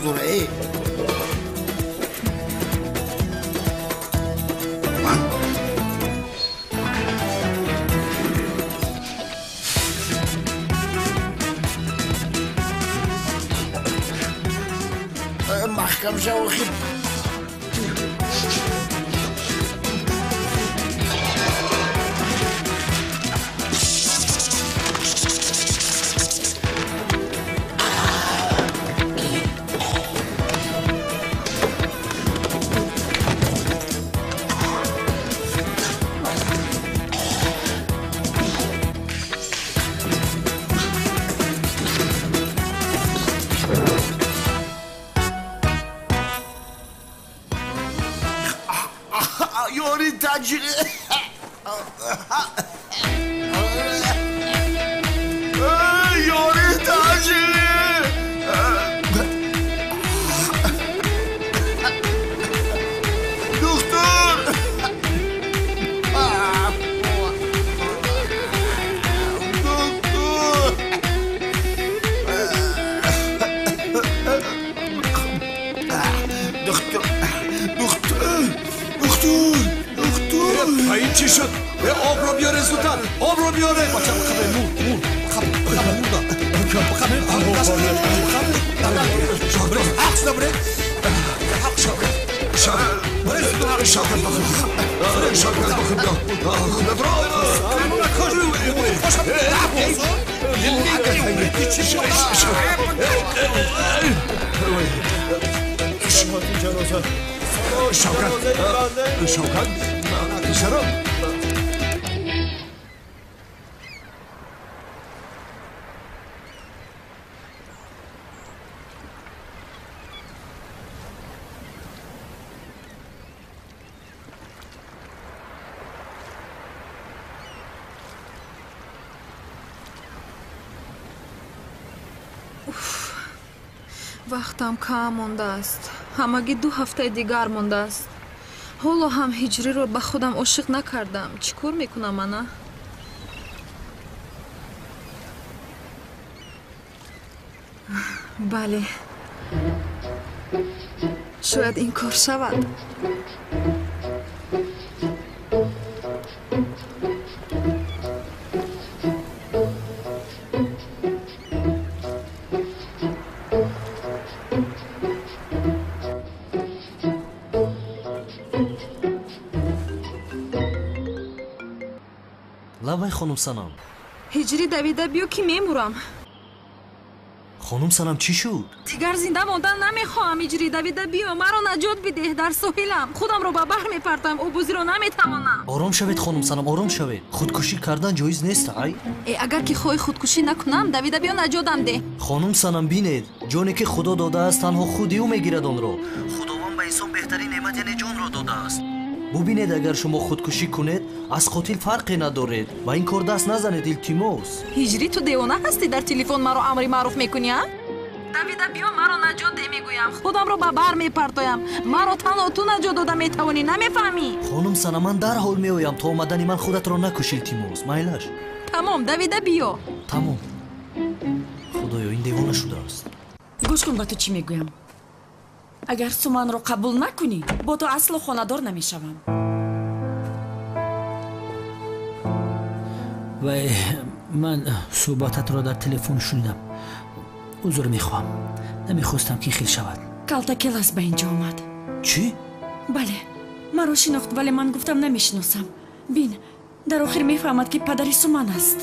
дора э. Маҳкам шав охир. Вақтам кам мондааст. Ҳамагӣ 2 ҳафтаи дигар мондааст. Ҳоло ҳам ҳиҷриро ба худам ошиқ накардам. Чӣ кор мекунам ана? Бале. Шояд ин кор шавад. Лабай хонум Санам. Ҳиҷрӣ давида биё ки мемурам. Хонум Санам чӣ шуд? Дигар зинда мондан намехоҳам. Ҳиҷрӣ давида биё, маро наҷот бидеҳ. Дар соҳилам худамро ба баҳр мепартам, обозиро наметавонам. Ором шавед хонум Санам, ором шавед. Худкушӣ кардан ҷоиз нест. Ай агар ки хоҳӣ худкушӣ накунам, давида биё наҷотам деҳ. Хонум Санам, бинед, ҷоне ки Худо додааст танҳо худи ӯ мегирад онро. Худованд ба инсон беҳтарин неъмат яъне ҷонро додааст. Бубинед, агар шумо худкушӣ кунед, аз қотил фарқе надоред. Ба ин кор даст назанед, илтимос. Ҳиҷрӣ, ту девона ҳастӣ? Дар телефон маро амри маъруф мекунӣ, а? Давида биё, маро наҷот деҳ мегӯям. Худамро ба баҳр мепартоям. Маро танҳо ту наҷот дода метавонӣ, намефаҳмӣ? Хонум Санам, ман дарҳол меоям. То омадани ман худатро накуш, илтимос. Майлаш. Тамом, давида биё. Тамом. Худоё, ин девона шудааст. Гӯш кун, ба ту чӣ мегӯям. Агар Суманро қабул накунӣ, бо ту асло хонадор намешавам. Вай, ман суҳбататро дар телефон шунидам. Узр мехоҳам, намехостам ки хел шавад. Калтакелас ба инҷо омад. Чӣ? Бале, маро шинохт, вале ман гуфтам намешиносам. Бин, дар охир мефаҳмад ки падари Суман аст.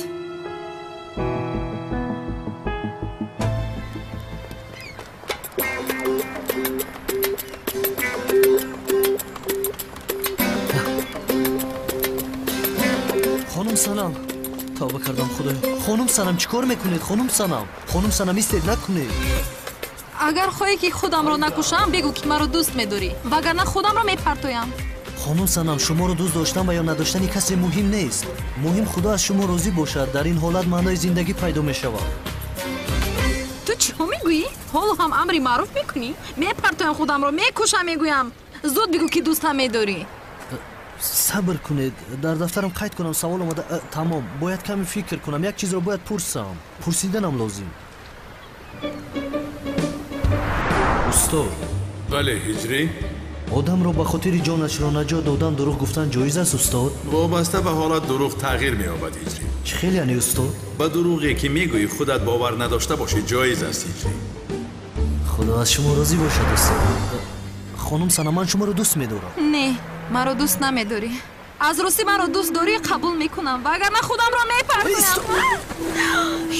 Хонум Санам, тавба кардам, худоё. Хонум Санам, чӣ кор мекунед? Хонум Санам, хонум Санам, истед, накунед. Агар хоҳӣ ки худамро накушам, бигӯ ки маро дӯст медорӣ, вагарна худамро мепартоям. Хонум Санам, шуморо дӯст доштан ва ё надоштани касе муҳим нест. Муҳим Худо аз шумо розӣ бошад. Дар ин ҳолат маънои зиндагӣ пайдо мешавад. Ту чиҳо мегӯӣ? Ҳоло ҳам амри маъруф мекунӣ? Мепартоям худамро, мекушам мегӯям. Зуд бигӯ ки дӯстам медорӣ. Сабр кунед, дар дафтарам қайд кунам. Савол омада. Тамом, бояд каме фикр кунам. Як чизро бояд пурсам. Пурсиданам лозим. Устод. Бале, Ҳиҷрӣ. Одамро ба хотири ҷонашро наҷот додан дурӯғ гуфтан ҷоиз аст, устод? Вобаста ба ҳолат дурӯғ тағйир меёбад, Ҳиҷрӣ. Чӣ хел яъне, устод? Ба дурӯғе ки мегӯӣ худат бовар надошта бошӣ ҷоиз аст, Ҳиҷрӣ. Худо аз шумо розӣ бошад, устод. Хонум Сана, ман шуморо дӯст медорам. Не, маро дӯст намедорӣ. Аз ростӣ маро дӯст дорӣ қабул мекунам, вагарна худамро мепартоям.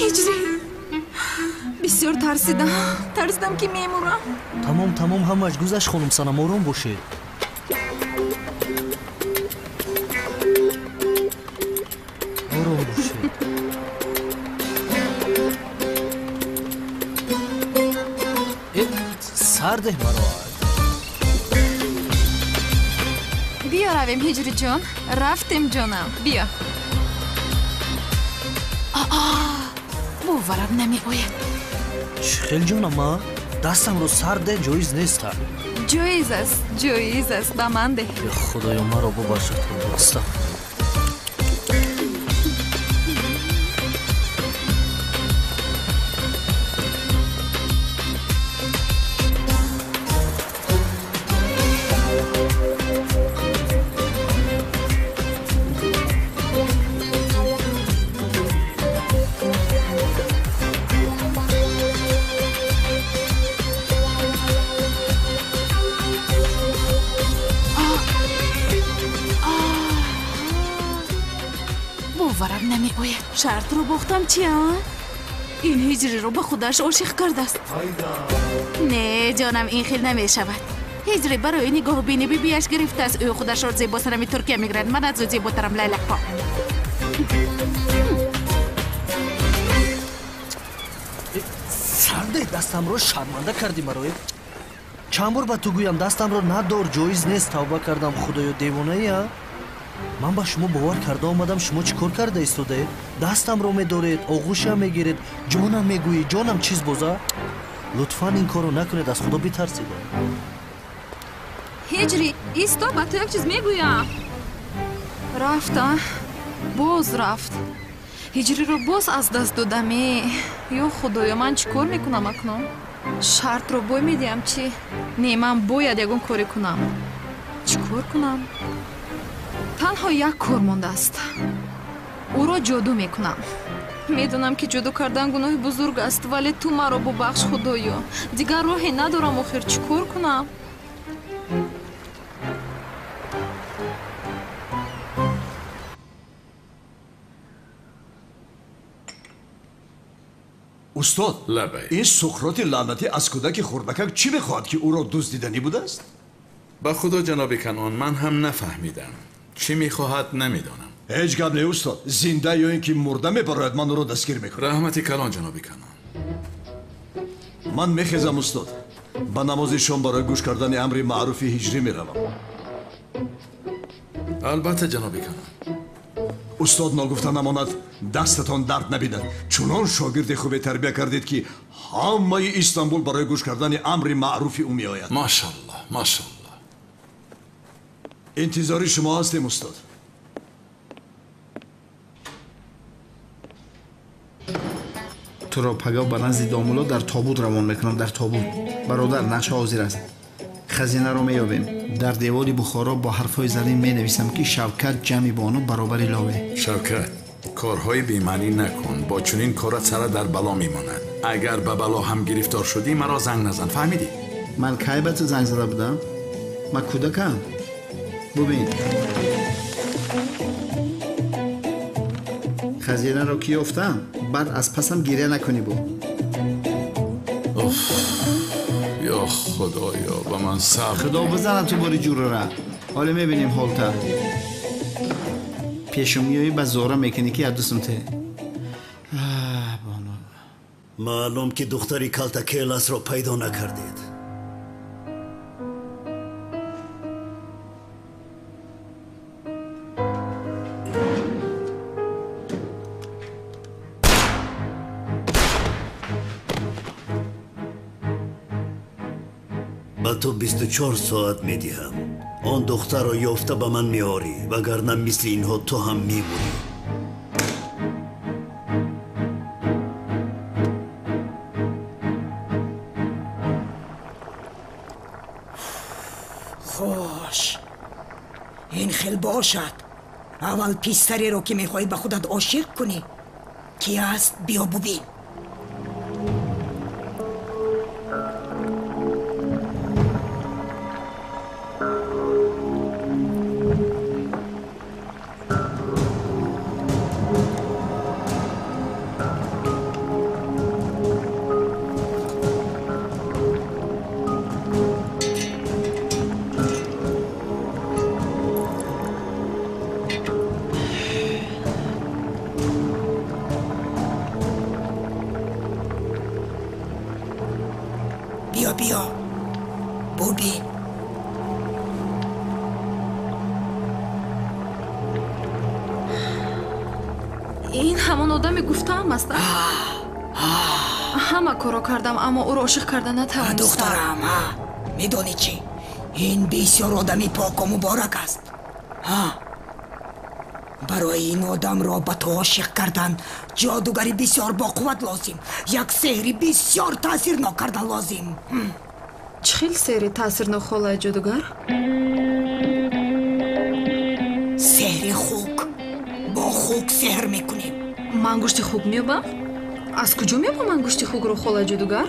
Ҳиҷрӣ, бисёр тарсидам. Тарсидам ки мемурам. Тамом, тамом, ҳамааш гузашт, хонум Санам, ором бошед. Ором бошед. Сардеҳ маро. Биё равем, Ҳиҷриҷон. Рафтем, ҷонам. Биё. Боварам намеояд. Чӣ хел ҷонам, а? Дастамро сарде ҷоиз нест. Ҷоиз аст, ҷоиз аст, ба ман деҳ. Ё Худоё, маро бубахшад, астағфируллоҳ. Боварам намеояд. Шартро бохтам чи, а? Ин ҳиҷриро ба худаш ошиқ кардааст. Не, ҷонам, ин хел намешавад. Ҳиҷри барои нигоҳубини бибиаш гирифтааст. Ӯ худашро зебосанами Туркия мегирад. Ман аз ӯ зеботарам, лайлақпо. Сарде, дастамро шарманда кардӣ маро. Чанд бор ба ту гӯям, дастамро надор, ҷоиз нест. Тавба кардам, худоё, девонаи, а? Ман ба шумо бовар карда омадам, шумо чӣ кор карда истодаед? Дастамро медоред, оғӯшам мегиред, ҷонам мегӯӣ, ҷонам чиз боза? Лутфан ин корро накунед, аз худо битарсед. Ҳиҷрӣ, исто, ба ту як чиз мегӯям. Рафт, а? Боз рафт. Ҳиҷриро боз аз даст додам. Ё худоё, ман чӣ кор мекунам акнун? Шартро бой медиҳам чӣ? Не, ман бояд ягон коре кунам. Чӣ кор кунам? Танҳо як кор мондааст. Ӯро ҷоду мекунам. Медонам ки ҷоду кардан гуноҳи бузург аст, вале ту маро бубахш, худоё. Дигар роҳе надорам, охир чӣ кор кунам? Устод, лабай. Ин Суқроти лаънатӣ аз кӯдаки хурдакак чӣ мехоҳад, ки ӯро дуздиданӣ будааст? Ба худо, ҷаноби Канон, ман ҳам нафаҳмидам. Чӣ мехоҳад намедонам. Ҳеҷ гап не, устод. Зинда ё ин ки мурда мебарояд, ман ӯро дастгир мекунам. Раҳмати калон, ҷаноби Канон. Ман мехезам, устод. Ба намози шом барои гӯш кардани амри маъруфи ҳиҷрӣ меравам. Албатта, ҷаноби Канон. Устод, ногуфта намонад, дастатон дард набинад. Чунон шогирди хубе тарбия кардед, ки ҳамаи Истанбул барои гӯш кардани амри маъруфи ӯ меояд. Машаллоҳ, машаллоҳ. Интизори шумо ҳастем, устод. Туро пагоҳ ба назди домулло дар тобут равон мекунам, дар тобут. Бародар, нақша ҳозир аст. Хазинаро меёбем. Дар девори Бухоро бо ҳарфҳои зарин менависам, ки Шавкат ҷамъи бону баробари лове. Шавкат, корҳои бемаънӣ накун. Бо чунин корат сара дар бало мемонад. Агар ба бало ҳам гирифтор шудӣ, маро занг назан, фаҳмидӣ? Ман кай ба ту занг зада будам? Ман кӯдакам. Бубин. Хазинаро ки ёфтам, баъд аз пасам гиря накунӣ бу. Уф, ё худоё, ба ман сабр. Худо бизанад ту бори ҷурара. Ҳоле мебинем ҳолта. Пешум меоӣ ба зора мекунӣ ки як дустум те. Маълум ки духтари калтакеласро пайдо накардед. Ба ту 24 соат медиҳам. Он духтарро ёфта ба ман меорӣ, вагарна мисли инҳо ту ҳам мемурӣ. хел бошад. Аввал писареро ки мехоҳӣ ба худат ошиқ кунӣ, ки аст, биё бубин. Биё, бубин. Ин ҳамон одаме гуфтаам аст? Ҳама корро кардам, аммо ӯро ошиқ карда натавонистам. Духтарам, медонӣ чӣ? Ин бисёр одами поку муборак аст. Барои ин одамро ба ту ошиқ кардан ҷодугари бисёр боқувват лозим, як сеҳри бисёр таъсирнок кардан лозим. Чӣ хел сеҳри таъсирнок, холаи ҷодугар? Сеҳри хук. Бо хук сеҳр мекунем. Ман гӯшти хук меёбам? Аз куҷо меёбам ман гӯшти хукро, холаи ҷодугар?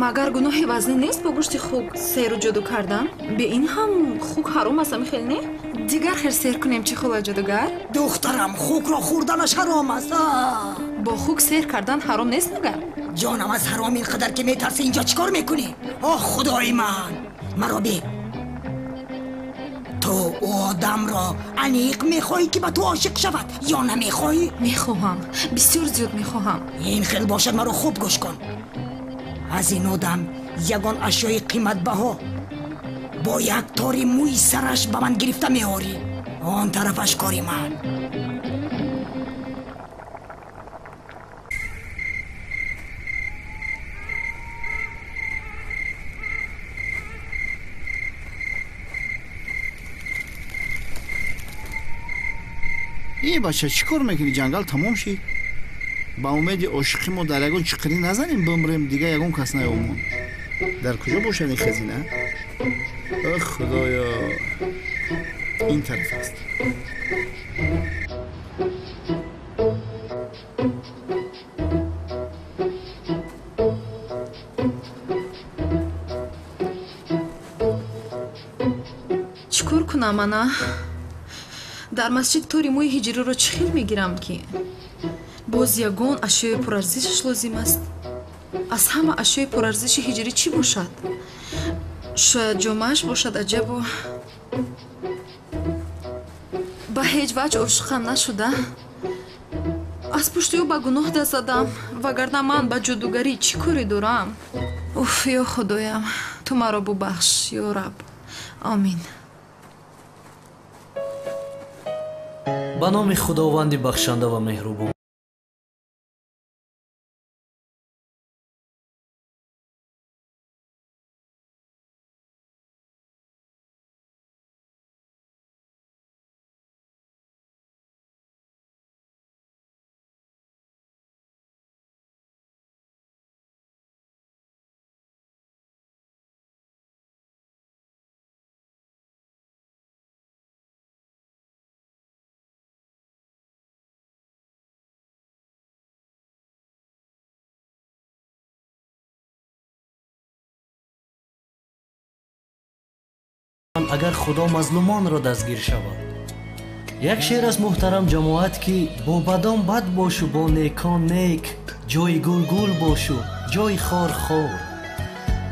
Магар гуноҳи вазнин нест бо гӯшти хук сеҳру ҷоду кардан? Бе ин ҳам хук ҳаром аст, ами хел не? Дигар хел сеҳр кунем чӣ, холаи ҷодугар? Духтарам, хукро хӯрданаш ҳаром аст. Бо хук сеҳр кардан ҳаром нест магар? Ҷонам, аз ҳаром ин қадар ки метарсӣ, инҷо чӣ кор мекунӣ? Оҳ, худои ман, маро бин. Ту одамро аниқ мехоҳӣ ки ба ту ошиқ шавад ё намехоҳӣ? Мехоҳам, бисёр зиёд мехоҳам. Ин хел бошад, маро хуб гӯш кун. Аз ин одам ягон ашёи қиматбаҳо бо як тори мӯи сараш ба ман гирифта меорӣ. Он тарафаш кори ман. Е бача, чӣ кор мекунӣ? Ҷангал тамом шид. Ба умеди ошиқи мо дар ягон чиқирӣ назанем, бимрем, дига ягон кас наёмон. Дар куҷо бошад ин хазина? Ох, худоё, ин тараф аст. Чӣ кор кунам ана? Дар масҷид тори мӯи ҳиҷриро чӣ хел мегирам, ки боз ягон ашёи пурарзишаш лозим аст? Аз ҳама ашёи пурарзиши ҳиҷрӣ чӣ бошад? Шояд ҷомааш бошад. Аҷабу, ба ҳеҷ ваҷ ошиқам нашуда. Аз пушти ӯ ба гуноҳ даст задам, вагарна ман ба ҷодугарӣ чӣ коре дорам? Уф, ё худоям, ту маро бубахш, ё раб. Омин. Ба номи Худованди бахшанда ва меҳрубон. Агар Худо мазлумонро дастгир шавад. Як шеър аст, муҳтарам ҷамоат, ки бо бадон бад бошу, бо некон нек, ҷои гул гул бошу, ҷои хор хор.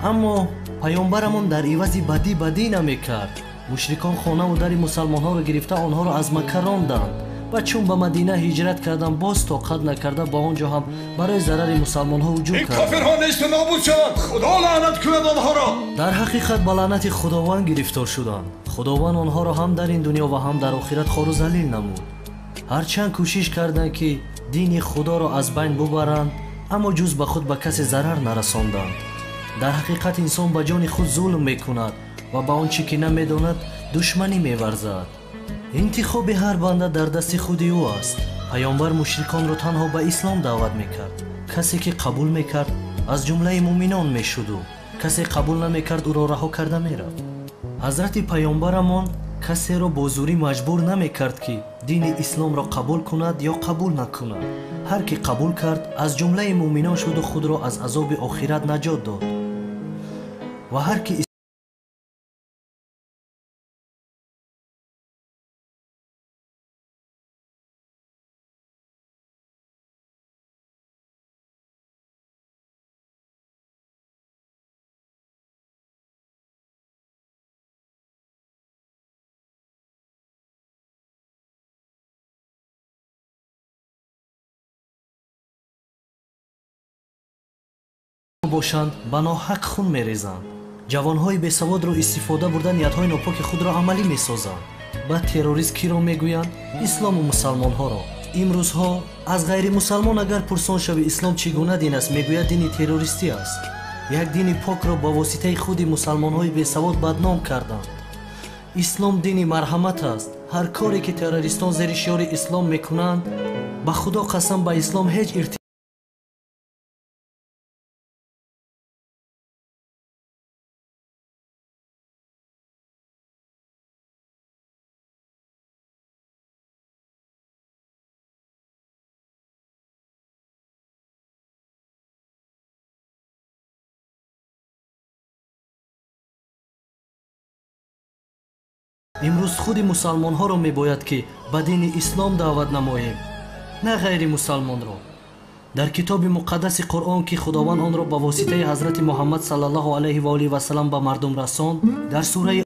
Аммо паёмбарамон дар ивази бадӣ бадӣ намекард. Мушрикон хонаву дари мусалмонҳоро гирифта онҳоро аз Макка ронданд ва чун ба Мадина ҳиҷрат карданд, боз тоқат накарда ба он ҷо ҳам барои зарари мусалмонҳо ҳуҷум Ин карданд. кофирҳо несту нобуд шаванд, Худо лаънат кунад онҳоро. Дар ҳақиқат ба лаънати Худованд гирифтор шуданд. Худованд онҳоро ҳам дар ин дунё ва ҳам дар охират хору залил намуд. Ҳарчанд кӯшиш карданд, ки дини Худоро аз байн бубаранд, аммо ҷуз ба худ ба касе зарар нарасонданд. Дар ҳақиқат инсон ба ҷони худ зулм мекунад ва ба он чӣ ки намедонад душманӣ меварзад. Интихоби ҳар банда дар дасти худи ӯ аст. Паёмбар мушриконро танҳо ба ислом даъват мекард. Касе ки қабул мекард, аз ҷумлаи муъминон мешуду касе қабул намекард, ӯро раҳо карда мерафт. Ҳазрати паёмбарамон Касеро бо зӯрӣ маҷбур намекард, ки дини исломро қабул кунад ё қабул накунад. Ҳар ки қабул кард, аз ҷумлаи муъминон шуду худро аз азоби охират наҷот дод. Ва ҳар ки бошанд, ба ноҳақ хун мерезанд. Ҷавонҳои бесаводро истифода бурда ниятҳои нопоки худро амалӣ месозанд. Баъд террорист киро мегӯянд? Ислому мусалмонҳоро. Имрӯзҳо аз ғайримусалмон агар пурсон шави ислом чӣ гуна дин аст, мегӯяд дини террористӣ аст. Як дини покро ба воситаи худи мусалмонҳои бесавод бадном карданд. Ислом дини марҳамат аст. Ҳар коре ки террористон зери шиёри ислом мекунанд, ба худо қасам, ба ислом ҳеҷ имрӯз худи мусалмонҳоро мебояд, ки ба дини ислом даъват намоем, на ғайри мусалмонро. Дар китоби муқаддаси Қуръон, ки Худованд онро ба воситаи ҳазрати Муҳаммад саллаллоҳу алайҳи ва олиҳи васаллам ба мардум расонд, дар сураи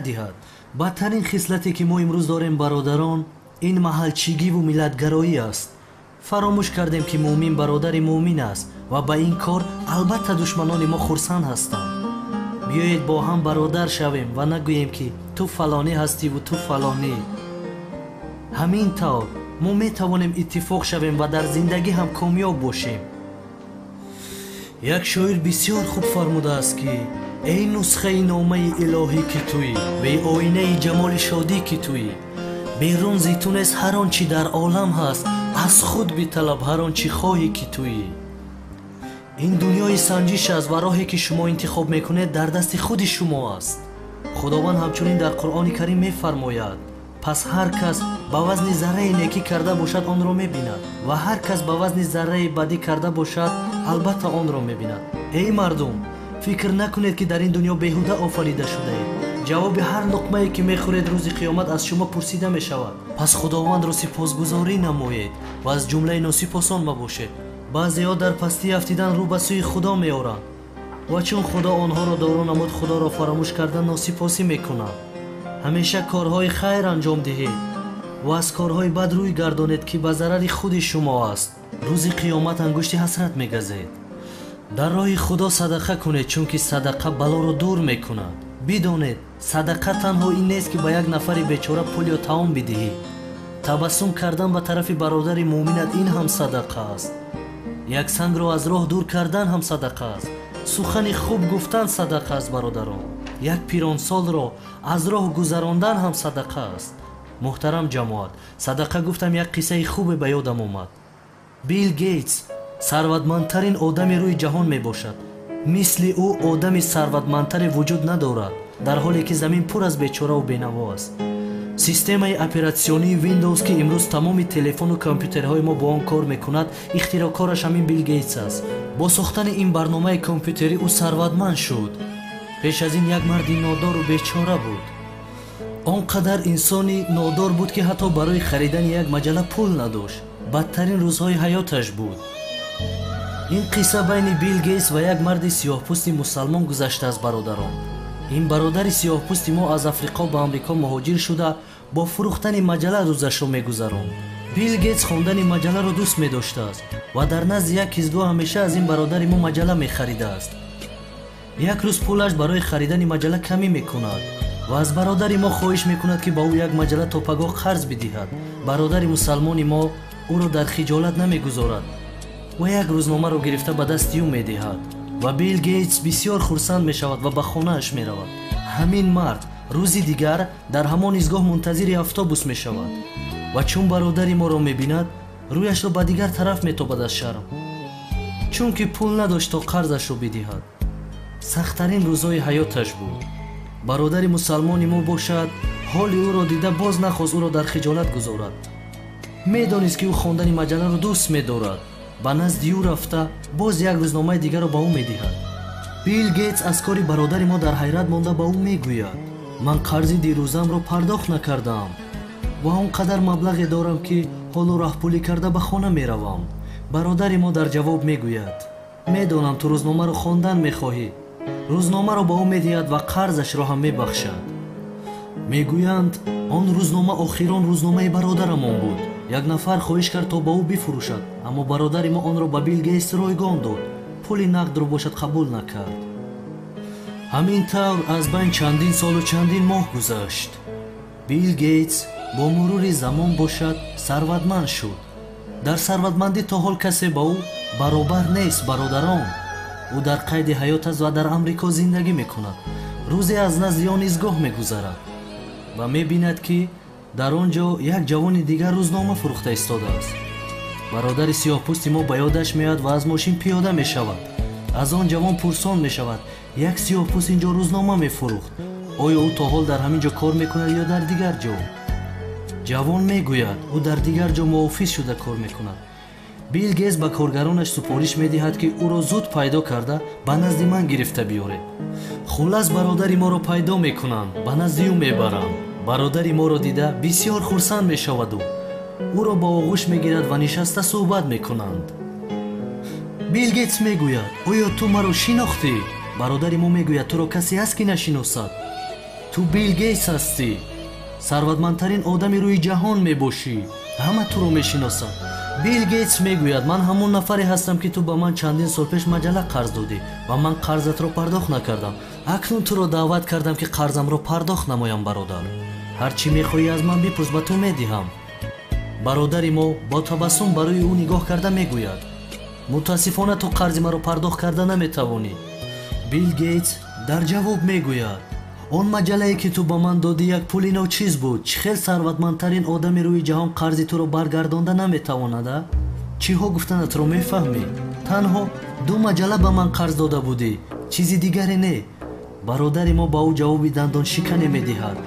диҳад. Бадтарин хислате ки мо имрӯз дорем, бародарон, ин маҳалчигиву миллатгароӣ аст. Фаромӯш кардем, ки муъмин бародари муъмин аст ва ба ин кор албатта душманони мо хурсанд ҳастанд. Биёед бо ҳам бародар шавем ва нагӯем, ки ту фалонӣ ҳастиву ту фалонӣ. Ҳамин тавр мо метавонем иттифоқ шавем ва дар зиндагӣ ҳам комёб бошем. Як шоир бисёр хуб фармудааст, ки эй нусхаи номаи илоҳӣ ки туӣ, бе оинаи ҷамоли шодӣ ки туӣ, берун зи ту нест ҳар он чӣ дар олам ҳаст, аз худ биталаб ҳар он чӣ хоҳӣ ки туӣ. Ин дунёи санҷиш аст ва роҳе ки шумо интихоб мекунед дар дасти худи шумо аст. Худованд ҳамчунин дар Қуръони Карим мефармояд: пас ҳар кас ба вазни зарраи некӣ карда бошад, онро мебинад, ва ҳар кас ба вазни зарраи бадӣ карда бошад, албатта онро мебинад. Эй мардум, фикр накунед, ки дар ин дунё беҳуда офарида шудаед. Ҷавоби ҳар луқмае ки мехӯред рӯзи қиёмат аз шумо пурсида мешавад. Пас Худовандро сипосгузорӣ намоед ва аз ҷумлаи носипосон мабошед. Баъзеҳо дар пастӣ афтидан рӯ ба сӯи Худо меоранд ва чун Худо онҳоро доро намуд, Худоро фаромӯш карда носипосӣ мекунанд. Ҳамеша корҳои хайр анҷом диҳед ва аз корҳои бад рӯй гардонед, ки ба зарари худи шумо аст. Рӯзи қиёмат ангушти ҳасрат мегазед. Дар роҳи Худо садақа кунед, чунки садақа балоро дур мекунад. Бидонед, садақа танҳо ин нест, ки ба як нафари бечора пул ё таом бидиҳӣ. Табассум кардан ба тарафи бародари муъминат ин ҳам садақа аст. Як сангро аз роҳ дур кардан ҳам садақа аст. Сухани хуб гуфтан садақа аст, бародарон. Як пиронсолро аз роҳ гузарондан ҳам садақа аст. Муҳтарам ҷамоат, садақа гуфтам, як қиссаи хубе ба ёдам омад. Билл Гейтс сарватмандтарин одами рӯи ҷаҳон мебошад. Мисли ӯ одами сарватмандтаре вуҷуд надорад, дар ҳоле ки замин пур аз бечораву бенаво аст. Системаи оператсионии Windows, ки имрӯз тамоми телефону компютерҳои мо бо он кор мекунад, ихтироъкораш ҳамин Билл Гейтс аст. Бо сохтани ин барномаи компютерӣ ӯ сарватманд шуд. Пеш аз ин як марди нодору бечора буд. Он қадар инсони нодор буд, ки ҳатто барои харидани як маҷалла пул надошт. Бадтарин рӯзҳои ҳаёташ буд. Ин қисса байни Билл Гейтс ва як марди сиёҳпӯсти мусалмон гузаштааст, бародарон. Ин бародари сиёҳпӯсти мо аз Африқо ба Амрико муҳоҷир шуда, бо фурӯхтани маҷалла рӯзашро мегузаронд. Билл Гейтс хондани маҷалларо дӯст медоштааст ва дар назди як ҳизгоҳ ҳамеша аз ин бародари мо маҷалла мехаридааст. Як рӯз пулаш барои харидани маҷалла камӣ мекунад ва аз бародари мо хоҳиш мекунад, ки ба ӯ як маҷалла то пагоҳ қарз бидиҳад. Бародари мусалмони мо ӯро дар хиҷолат намегузорад ва як рӯзномаро гирифта ба дасти ӯ медиҳад ва Билл Гейтс бисёр хурсанд мешавад ва ба хонааш меравад. Ҳамин мард рӯзи дигар дар ҳамон изгоҳ мунтазири автобус мешавад ва чун бародари моро мебинад, рӯяшро ба дигар тараф метобад аз шарм, чунки пул надошт то қарзашро бидиҳад. Сахттарин рӯзҳои ҳаёташ буд. Бародари мусалмони мо бошад, ҳоли ӯро дида боз нахост ӯро дар хиҷолат гузорад. Медонист, ки ӯ хондани маҷалларо дӯст медорад. Ба назди ӯ рафта боз як рӯзномаи дигарро ба ӯ медиҳад. Билл Гейтс аз кори бародари мо дар ҳайрат монда ба ӯ мегӯяд: ман қарзи дирӯзамро пардохт накардаам ва он қадар маблағе дорам, ки ҳоло раҳпулӣ карда ба хона меравам. Бародари мо дар ҷавоб мегӯяд: медонам, ту рӯзномаро хондан мехоҳӣ. Рӯзномаро ба ӯ медиҳад ва қарзашро ҳам мебахшад. Мегӯянд, он рӯзнома охирон рӯзномаи бародарамон буд. Як нафар хоҳиш кард, то ба ӯ бифурӯшад, аммо бародари мо онро ба Билл Гейтс ройгон дод. Пули нақдро бошад қабул накард. Ҳамин тавр аз байн чандин солу чандин моҳ гузашт. Билл Гейтс бо мурури замон бошад сарватманд шуд. Дар сарватмандӣ то ҳол касе ба ӯ баробар нест, бародарон. Ӯ дар қайди ҳаёт аст ва дар Амрико зиндагӣ мекунад. Рӯзе аз назди он изгоҳ мегузарад ва мебинад, ки дар он ҷо як ҷавони дигар рӯзнома фурӯхта истодааст. Бародари сиёҳпӯсти мо ба ёдаш меояд ва аз мошин пиёда мешавад. Аз он ҷавон пурсон мешавад: як сиёҳпӯст ин ҷо рӯзнома мефурӯхт, оё ӯ то ҳол дар ҳамин ҷо кор мекунад ё дар дигар ҷо? Ҷавон мегӯяд, ӯ дар дигар ҷо муофиз шуда кор мекунад. Билл Гейтс ба коргаронаш супориш медиҳад, ки ӯро зуд пайдо карда ба назди ман гирифта биёред. Хуллас, бародари моро пайдо мекунанд, ба назди ӯ мебаранд. Бародари моро дида бисёр хурсанд мешаваду ӯро ба оғӯш мегирад ва нишаста суҳбат мекунанд. Билл Гейтс мегӯяд: оё ту маро шинохтӣ? Бародари мо мегӯяд: туро касе ҳаст, ки нашиносад? Ту Билл Гейтс ҳастӣ, сарватмандтарин одами рӯи ҷаҳон мебошӣ, ҳама туро мешиносад. Билл Гейтс мегӯяд: ман ҳамон нафаре ҳастам, ки ту ба ман чандин сол пеш маҷалла қарз додӣ ва ман қарзатро пардохт накардам. Акнун туро даъват кардам, ки қарзамро пардохт намоям. Бародар, ҳар чӣ мехоҳӣ аз ман бипурс, ба ту медиҳам. Бародари мо бо табассум барои ӯ нигоҳ карда мегӯяд: мутаассифона, ту қарзи маро пардохт карда наметавонӣ. Билл Гейтс дар ҷавоб мегӯяд: он маҷаллае, ки ту ба ман додӣ, як пули ночиз буд. Чӣ хел сарватмандтарин одами рӯи ҷаҳон қарзи туро баргардонда наметавонад? А чиҳо гуфтанатро мефаҳмӣ? Танҳо 2 маҷалла ба ман қарз дода будӣ, чизи дигаре не. Бародари мо ба ӯ ҷавоби дандоншикане медиҳад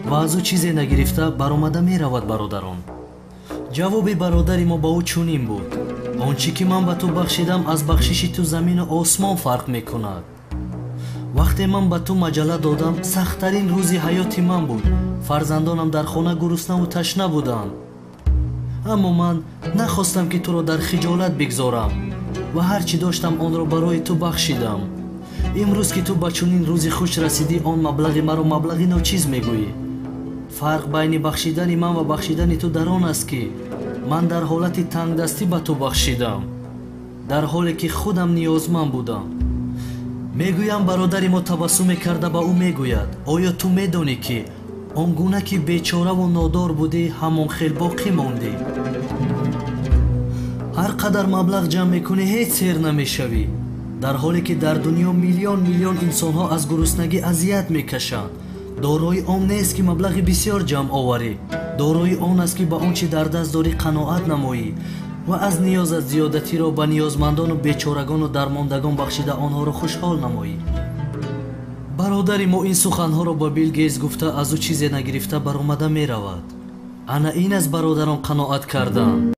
ва аз ӯ чизе нагирифта баромада меравад. Бародарон, ҷавоби бародари мо ба ӯ чунин буд: он чӣ ки ман ба ту бахшидам, аз бахшиши ту замину осмон фарқ мекунад. Вақте ман ба ту маҷалла додам, сахттарин рӯзи ҳаёти ман буд. Фарзандонам дар хона гуруснаву ташна буданд, аммо ман нахостам, ки туро дар хиҷолат бигзорам ва ҳар чӣ доштам онро барои ту бахшидам. Имрӯз ки ту ба чунин рӯзи хуш расидӣ, он маблағи маро маблағи ночиз мегӯӣ. Фарқ байни бахшидани ман ва бахшидани ту дар он аст, ки ман дар ҳолати тангдастӣ ба ту бахшидам, дар ҳоле ки худам ниёзманд будам. Мегӯям, бародари мо табассуме карда ба ӯ мегӯяд: оё ту медонӣ, ки он гуна ки бечораву нодор будӣ, ҳамон хел боқӣ мондӣ? Ҳар қадар маблағ ҷамъ мекунӣ, ҳеҷ сер намешавӣ. Дар ҳоле ки дар дунё миллион миллион инсонҳо аз гуруснагӣ азият мекашанд. Дорои он нест, ки маблағи бисёр ҷамъ оварӣ. Дорои он аст, ки ба он чи дар даст дорӣ қаноат намоӣ ва аз ниёзат зиёдатиро ба ниёзмандону бечорагону дармондагон бахшида онҳоро хушҳол намоӣ. Бародари мо ин суханҳоро ба Билл Гейтс гуфта, аз ӯ чизе нагирифта баромада меравад. Ана ин аз бародарон қаноат кардан.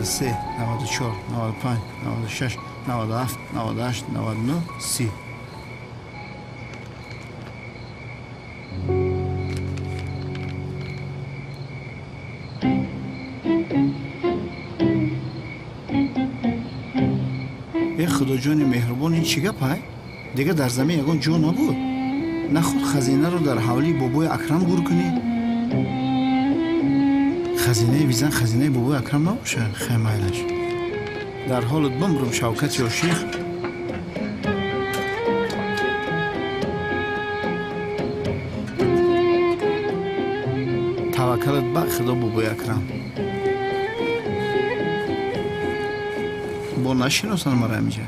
93, 94, 95, 96, 97, 98, 99, 30. Э худоҷони меҳрубон, ин чӣ гап ай? Дига дар замин ягон ҷо набуд. Наход хазинаро дар ҳавлии бобои Акрам гур кунӣ? Хазинаи визан хазинаи бобои Акрам набошад? Хай майлаш. Дар ҳолат бимрум Шавкат ё шех. Таваккалат ба худо бобои Акрам. Бо нашиносанд мара ҳамиҷа.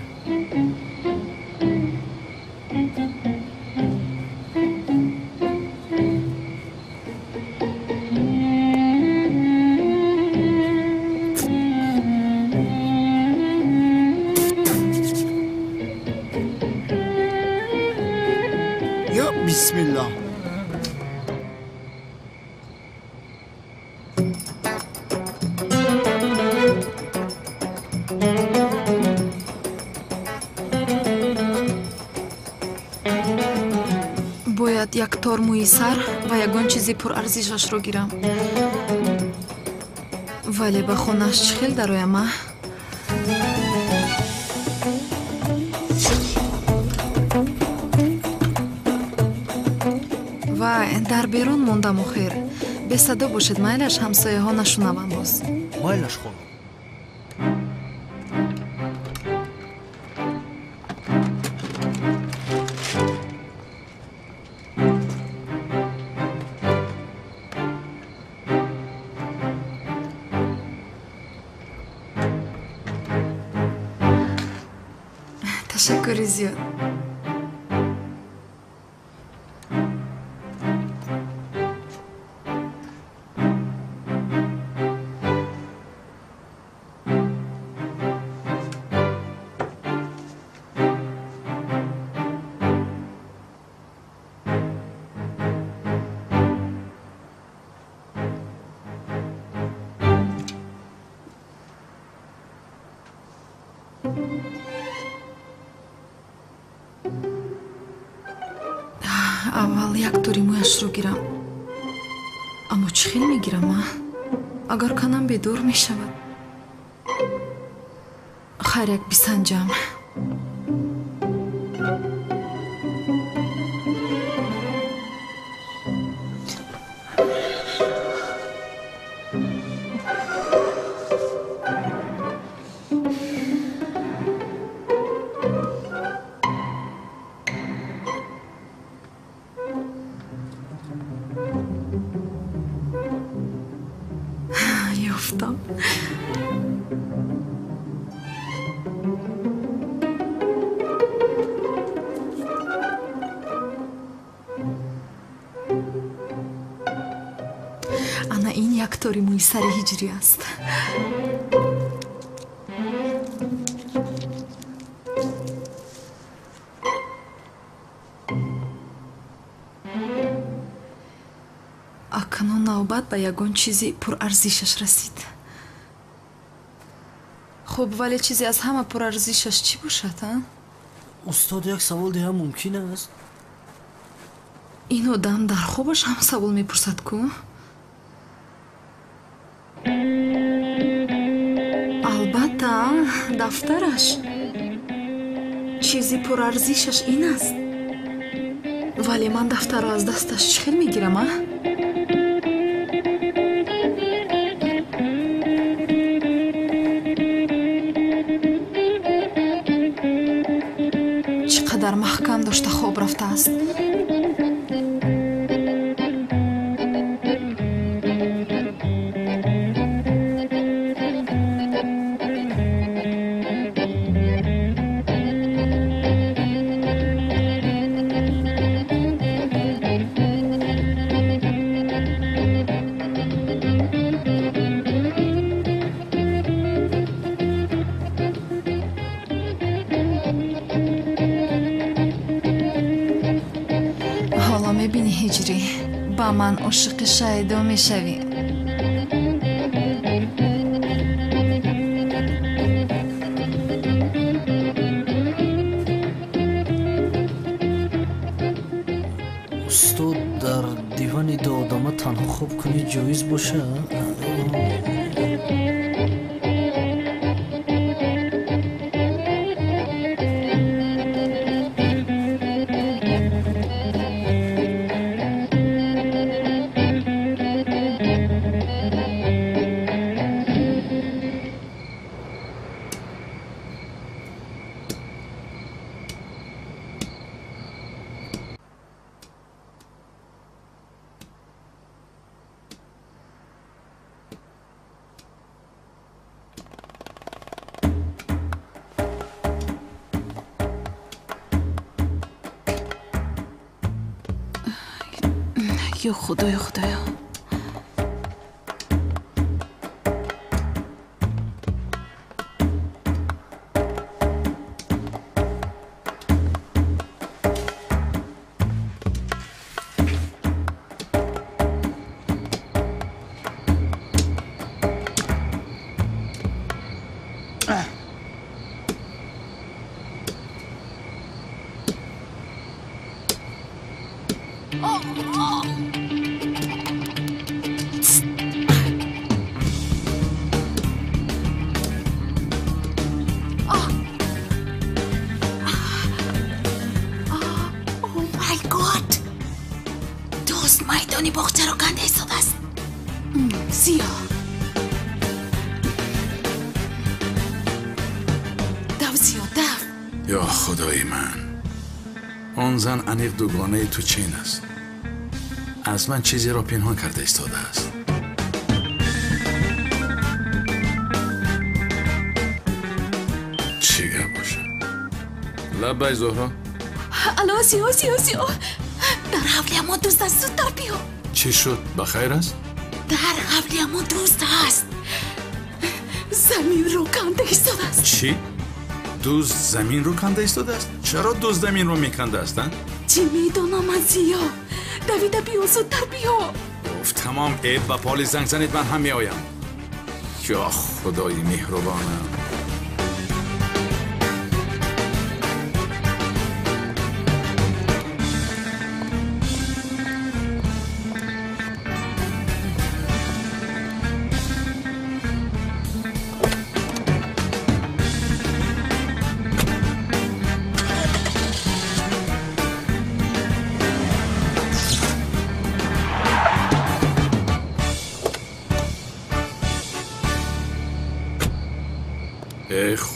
Ё бисмиллоҳ. Бояд як тор мӯи сар ва ягон чизи пурарзишашро гирам. Вале ба хонааш чӣ хел дароям, а? Вай, дар берун мондам охир. Бесадо бошед, майлаш ҳамсояҳо нашунаванд боз. Майлаш, хонум. Ташаккури зиёд. Аввал як тори мӯяшро гирам. Аммо чӣ хел мегирам, а? Агар канам бедор мешавад. Хайр, як бисанҷам. Ёфтам. Ана ин як тори мӯи сари ҳиҷрӣ аст. Акнун навбат ба ягон чизи пурарзишаш расид. Хуб, вале чизе аз ҳама пурарзишаш чӣ бошад, а? Устод, як савол диҳам мумкин аст? Ин одам дар хобаш ҳам савол мепурсад ку? Албатта, дафтараш. Чизи пурарзишаш ин аст. Вале ман дафтарро аз дасташ чӣ хел мегирам, а? Чӣ қадар маҳкам дошта хоб рафтааст. Ҳоло мебинӣ, ҳиҷрӣ, ба ман ошиқи шайдо мешавӣ. Устод, дар дивани ду одама танҳо хоб кунӣ ҷоиз боша? Ё Худоё, Худоё. Дарахтони боғчаро канда истодааст. Зиё. Дав, Зиё, дав. Ё худои ман, он зан аниқ дугонаи ту чин аст. Аз ман чизеро пинҳон карда истодааст. Чӣ гап бошад? Лаббай, Зуҳро. Алло, Зиё, Зиё, Зиё, дар ҳавлиямон дузд аст, зудтар биё. Чӣ шуд? Ба хайр аст? Дар ҳавлиямон дузд аст, заминро канда истодааст. Чӣ? Дузд заминро канда истодааст? Чаро дузд заминро мекандааст, а? Чӣ медонам ман, Зиё? Давида биё, зудтар биё. Уф, тамом, эб, ба полис занг занед, ман ҳам меоям. Ё худои меҳрубонам.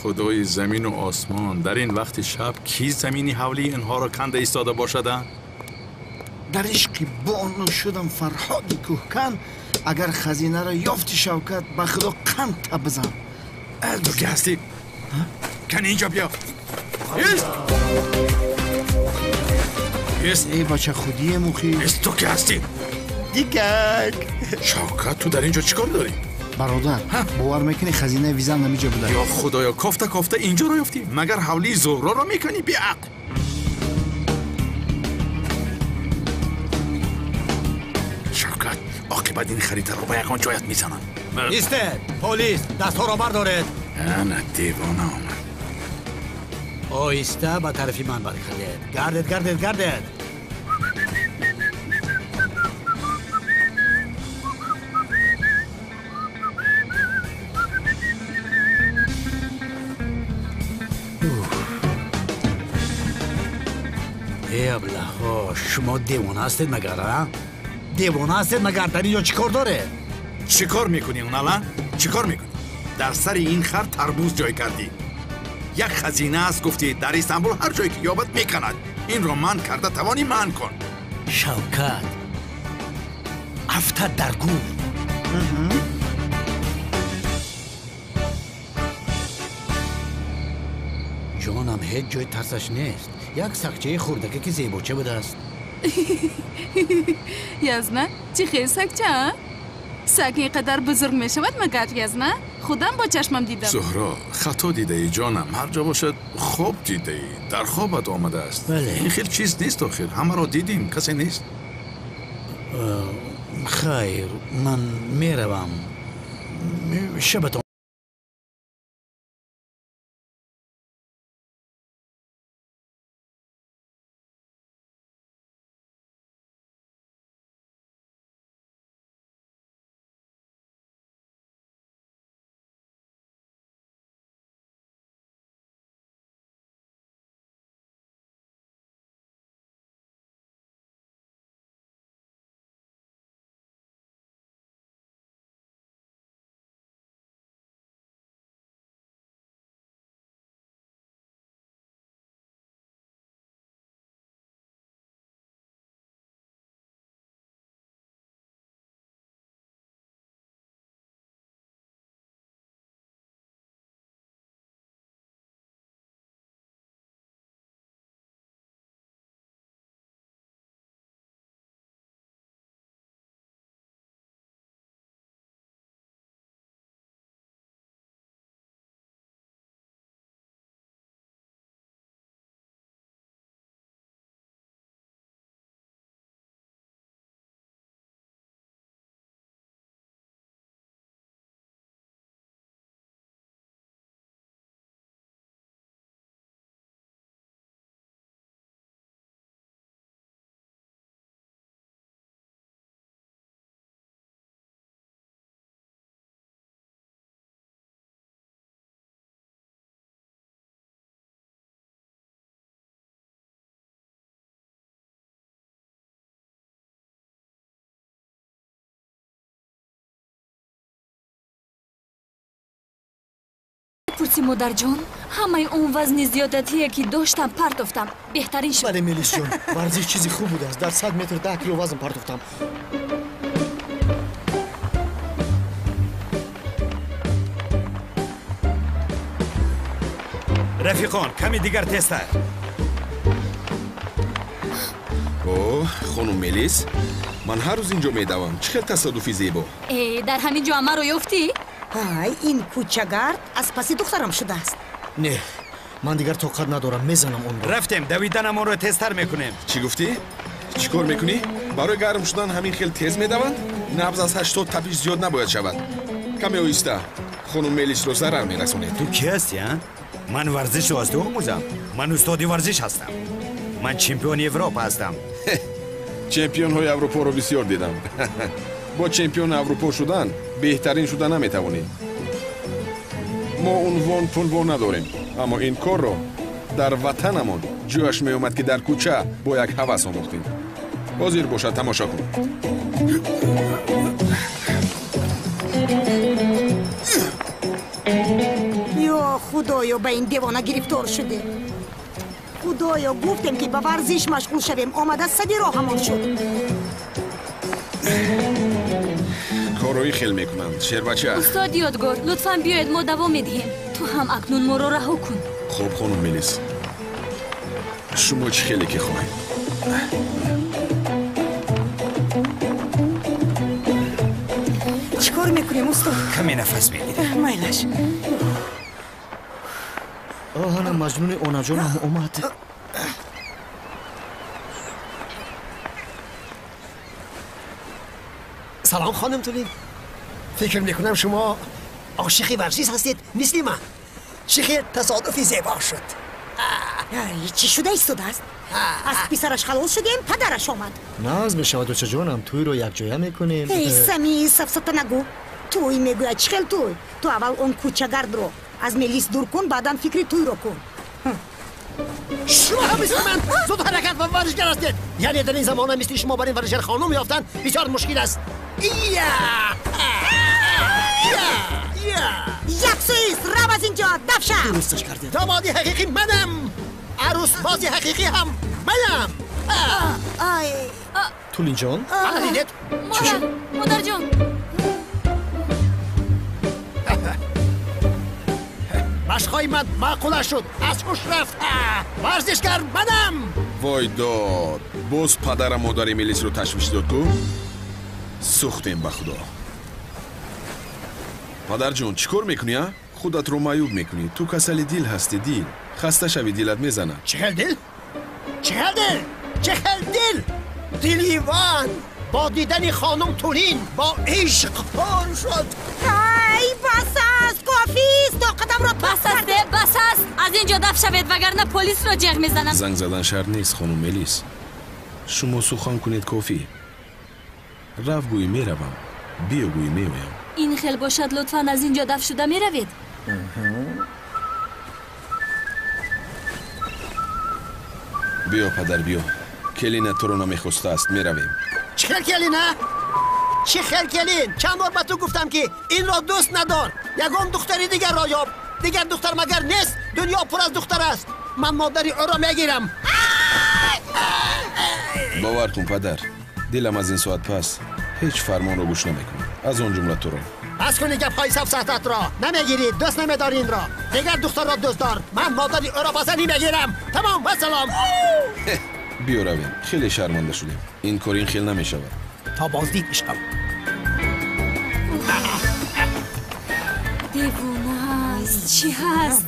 Худои замину осмон, дар ин вақти шаб ки замини ҳавлии инҳоро канда истода бошада? Дар ишқи бону шудам Фарҳоди кӯҳкан, агар хазинаро ёфти Шавкат, ба худо қанд таб бизан. Ту ки ҳастӣ? Кани инҷо биё. Ист! Ист! Эй бача, худие мухи. Ист, ту ки ҳастӣ? Дигак. Шавкат, ту дар инҷо чӣ кор дорӣ? Бародар, бовар мекунӣ, хазинаи визам ҳамиҷо буда. Ё худоё, кофта кофта инҷоро ёфтӣ? Магар ҳавлии Зуҳроро мекунӣ, беақл? Шавкат, оқибат ин харитаро ба ягон ҷоят мезанам. Истед, полис, дастҳоро бардоред. Ана девона омад. Оҳиста ба тарафи ман баргардед. Гардед, гардед, гардед. Э, аблаҳо, шумо девона ҳастед магар, а? Девона ҳастед магар? Дар инҷо чӣ кор доред? Чӣ кор мекунӣ, унала? Чӣ кор мекунӣ? Дар сари ин хар тарбуз ҷой кардӣ. Як хазина аст, гуфтӣ, дар Истанбул ҳар ҷое ки ёбад меканад. Инро манъ карда тавонӣ, манъ кун. Шавкат, афтад дар гур. Ҷонам, ҳеҷ ҷой тарсаш нест. Як сагчаи хурдаке ки зебоча будааст. Язна, чӣ хел сагча, а? Саг ин қадар бузург мешавад магар, Язна? Худам бо чашмам дидам. Зуҳро, хато дидаӣ, ҷонам. Ҳар ҷо бошад, хоб дидаӣ. Дар хобат омадааст. Бале. Ин хел чиз нест охир. Ҳамаро дидим, касе нест. Хайр, ман меравам. Шабатон Мелиси модарҷон, ҳамаи он вазни зиёдатие ки доштам партофтам. Беҳтарин шуд. Бале, Мелисҷон, варзиш чизи хуб будааст. Дар 100 метр 10 кило вазн партофтам. Рафиқон, ками дигар тезтар. О, хонум Мелис, ман ҳар рӯз инҷо медавам. Чӣ хел тасодуфи зебо. Э, дар ҳамин ҷо маро ёфтӣ? Ай, ин кӯчагард аз паси духтарам шудааст. Не, ман дигар тоқат надорам, мезанам онро. Рафтем, давиданамонро тезтар мекунем. Чӣ гуфтӣ? Чӣ кор мекунӣ? Барои гарм шудан ҳамин хел тез медаванд? Набз аз 80 тапиш зиёд набояд шавад. Каме оҳиста, хонум Мелисро зарар мерасонед. Ту кӣ ҳастӣ, а? Ман варзишро аз ту омӯзам. Ман устоди варзиш ҳастам. Ман чемпиони Европа ҳастам. Чемпионҳои Аврупоро бисёр дидам. Бо чемпиони Аврупо шудан беҳтарин шуда наметавонӣ. Мо унвон пунвон надорем, аммо ин корро дар ватанамон ҷояш меомад, ки дар кӯча бо як ҳавас омӯхтем. Ҳозир бошад, тамошо кун. Ё худоё, ба ин девона гирифтор шудем. Худоё, гуфтем ки ба варзиш машғул шавем, омада сади роҳамон шуд. Корҳои хел мекунанд, шербача. Устод Ёдгор, лутфан биёед, мо давом медиҳем. Ту ҳам акнун моро раҳо кун. Хуб, хонум Мелис, шумо чӣ хеле ки хоҳед. Чӣ кор мекунем, устод? Каме нафас мегирем. Майлаш. Оҳана маҷнуни онаҷонам омад. Салом, хонум Тулин. Фикр мекунам шумо ошиқи варзиш ҳастед, мисли ман. Чӣ хел тасодуфи зебо шуд. Чӣ шуда истодааст? Аз писараш халос шудем, падараш омад. Нағз мешавад, очаҷонам, тӯйро якҷоя мекунем. Эй, Сами, сафсата нагӯ. Тӯй мегӯяд, чӣ хел тӯй? Ту аввал он кӯчагардро аз Мелис дур кун, баъдан фикри тӯйро кун. Шумо ҳам мисли ман зуд ҳаракат ва варзишгар ҳастед. Яъне дар ин замона мисли шумо бар ин варзишгар хонум ёфтан бисёр мушкил аст. Як сӯист, рав аз инҷо, дафша! Дурусташ кардед. Домоди ҳақиқӣ манам. Арӯсбози ҳақиқӣ ҳам манам. Тулинҷон? Ана дидед? Модар, модарҷон. Машқҳои ман маъқула шуд, аз ҳуш рафт. Варзишгар манам. Вой дод, боз падарам модари Мелисро ташвиш дод ку? Сӯхтем ба худо. Падарҷон, чӣ кор мекунӣ, а? Худатро маъюб мекунӣ. Ту касали дил ҳастӣ, дил. Хаста шавӣ, дилат мезанад. Чӣ хел дил? Чӣ хел дил? Чӣ хел дил? Дили Иван бо дидани хонум Тулин бо ишқ пур шуд. Ай, бас аст, кофист, тоқатамро бас аст, бас аст. Аз ин ҷо даф шавед, вагарна полисро ҷеғ мезанам. Занг задан шарт нест, хонум Мелис. Шумо сухан кунед, кофӣ. Рав гӯӣ меравам, биё гӯӣ меоям. Ин хел бошад, лутфан аз ин ҷо даф шуда меравед. Биё, падар, биё. Келина туро намехостааст, меравем. Чӣ хел келина? Чӣ хел келин? Чанд бор ба ту гуфтам, ки инро дӯст надор. Ягон духтари дигарро ёб. Дигар духтар магар нест? Дунё пур аз духтар аст. Ман модари ӯро мегирам. Бовар кун, падар, дилам аз ин соат пас ҳеҷ фармонро гӯш намекунад, аз он ҷумла туро. Бас куни гапҳои сафсататро. Намегирӣ, дӯст намедорӣ инро. Дигар духтарро дӯст дор. Ман модари ӯро ба занӣ мегирам. Тамом, вассалом. Биё равем, хеле шарманда шудем. Ин кор ин хел намешавад. То боздид, ишқам. Девона аст, чӣ ҳаст?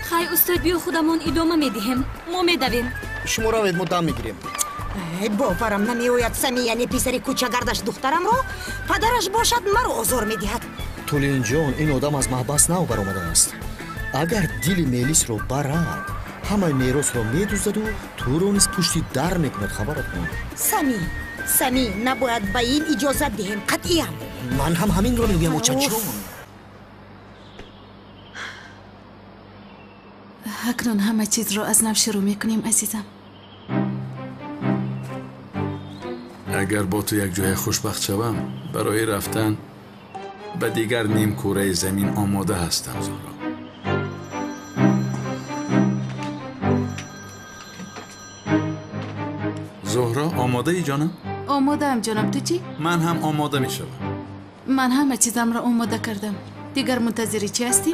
Хай, устод, биё худамон идома медиҳем. Мо медавем. Шумо равед, мо дам мегирем. Боварам намеояд, Сами, яъне писари кӯчагардаш духтарамро, падараш бошад маро озор медиҳад. Тулинҷон, ин одам аз маҳбас нав баромадааст. Агар дили Мелисро барад, ҳамаи меросро медуздаду туро низ пушти дар мекунад, хабарат кун. Сами, Сами, набояд ба ин иҷозат диҳем, қатъиян. Ман ҳам ҳаминро мегӯям, очаҷон. Акнун ҳама чизро аз нав шурӯъ мекунем, азизам. Агар бо ту якҷоя хушбахт шавам, барои рафтан ба дигар нимкураи замин омода ҳастам, Зуҳро. Омодаӣ ҷонам? Омодаам ҷонам, ту чӣ? Ман ҳам омода мешавам. Ман ҳама чизамро омода кардам. Дигар мунтазири чӣ ҳастӣ?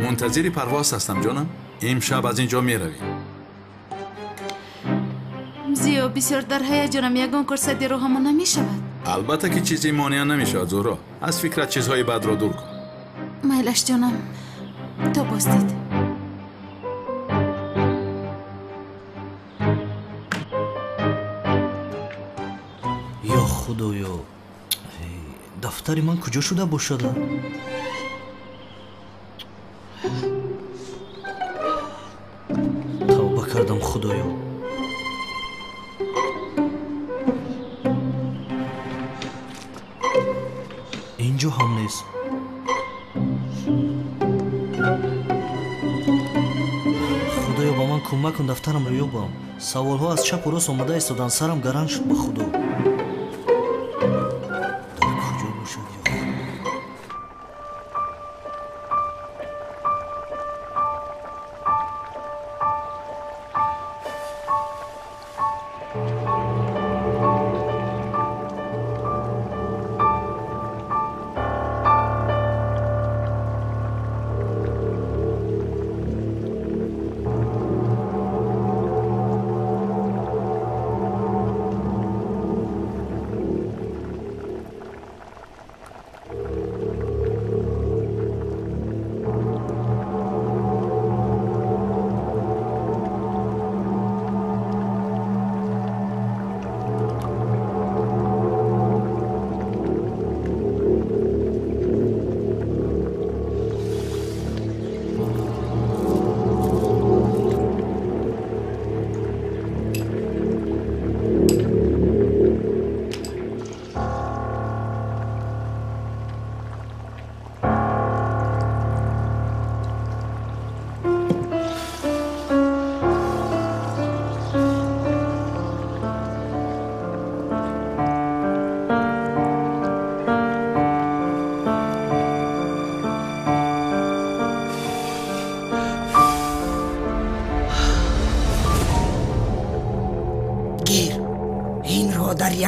Мунтазири парвоз ҳастам ҷонам. Имшаб аз ин ҷо меравем. Зиё, бисёр дар ҳаяҷонам, ягон кор сади роҳамон намешавад. Албатта ки чизе монеа намешавад, Зуҳро. Аз фикрат чизҳои бадро дур кун. Майлаш ҷонам, то боздид. Ё худоё, дафтари ман куҷо шуда бошад? Тавба кардам, худоё. Инҷо ҳам нест. Худоё, ба ман кӯмак кун, дафтарамро ёбам. Саволҳо аз чапу рост омада истоданд, сарам гаран шуд ба худо. Дар куҷо бошад, ё худо?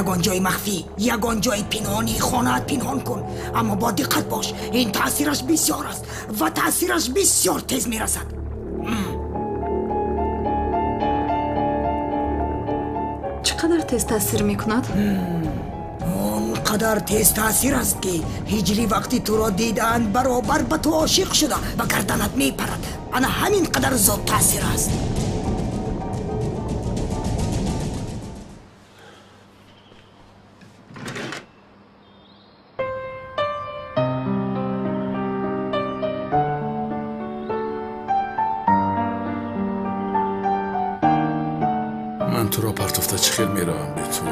Ягон ҷои махфӣ, ягон ҷои пинҳонии хонаат пинҳон кун, аммо бо диққат бош. Ин таъсираш бисёр аст ва таъсираш бисёр тез мерасад. Чӣ қадар тез таъсир мекунад? Он қадар тез таъсир аст, ки ҳиҷрӣ вақти туро дидаанд баробар ба ту ошиқ шуда ба гарданат мепарад. Ана ҳамин қадар зуд таъсир аст. Ман туро партофта чӣ хел меравам бе ту?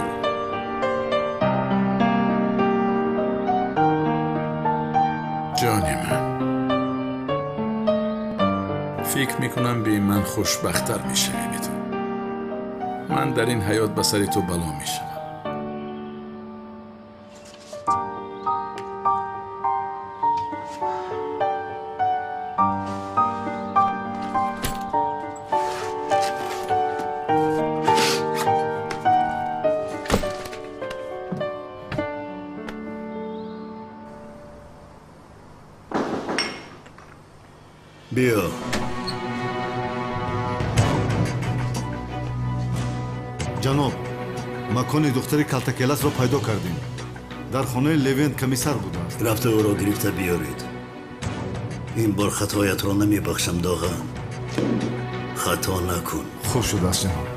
Ҷони ман, фикр мекунам бе ман хушбахттар мешавӣ бе ту. Ман дар ин ҳаёт ба сари ту бало мешавам. Биё. Ҷаноб, макони духтари калтакеласро пайдо кардем. Дар хонаи Левент комиссар будааст. Рафта ӯро гирифта биёред. Ин бор хатоятро намебахшам, Доға. Хато накун. Хуб шудааст, ҷаноб.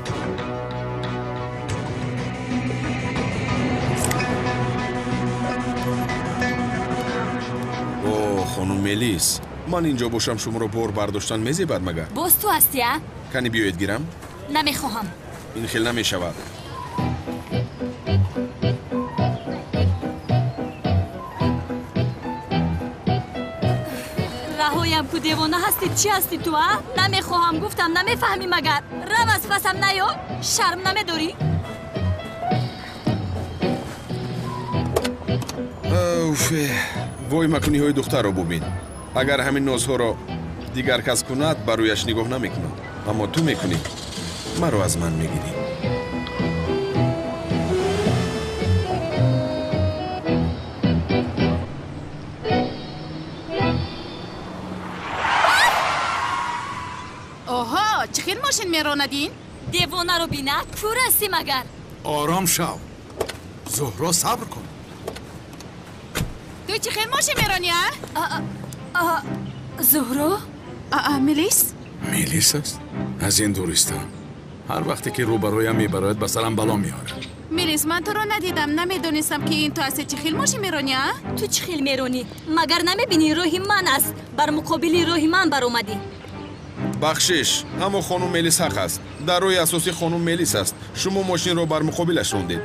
О, хонум Мелис, ман инҷо бошам шуморо бор бардоштан мезебад магар? Боз ту ҳастӣ, а? Кани биёед гирам? Намехоҳам. Ин хел намешавад. Раҳоям ку, девона ҳастӣ, чӣ ҳастӣ ту, а? Намехоҳам гуфтам, намефаҳмӣ магар? Рав аз пасам наё, шарм намедорӣ? Уф, вой макониҳои духтарро бубин. Агар ҳамин нозҳоро дигар кас кунад, ба рӯяш нигоҳ намекунам. Аммо ту мекунӣ, маро аз ман мегирӣ. Чӣ хел мошин меронад ин? Девонаро бина, кур ҳастӣ магар? Ором шав. Зуҳро, сабр кун. Ту чӣ хел мошин меронӣ, а? Зуҳро? Мелис? Мелис аст? Аз ин дуристам. Ҳар вақте ки рӯбарӯям мебарояд, ба сарам бало меорад. Мелис, ман туро надидам, намедонистам, ки ин ту ҳастӣ. Чӣ хел мошин меронӣ, а? Ту чӣ хел меронӣ? Магар намебинӣ роҳи ман аст? Бар муқобили роҳи ман баромадӣ. Бахшиш, аммо хонум Мелис ҳақ аст. Дар роҳи асосӣ хонум Мелис аст. Шумо мошинро бар муқобилаш рондед.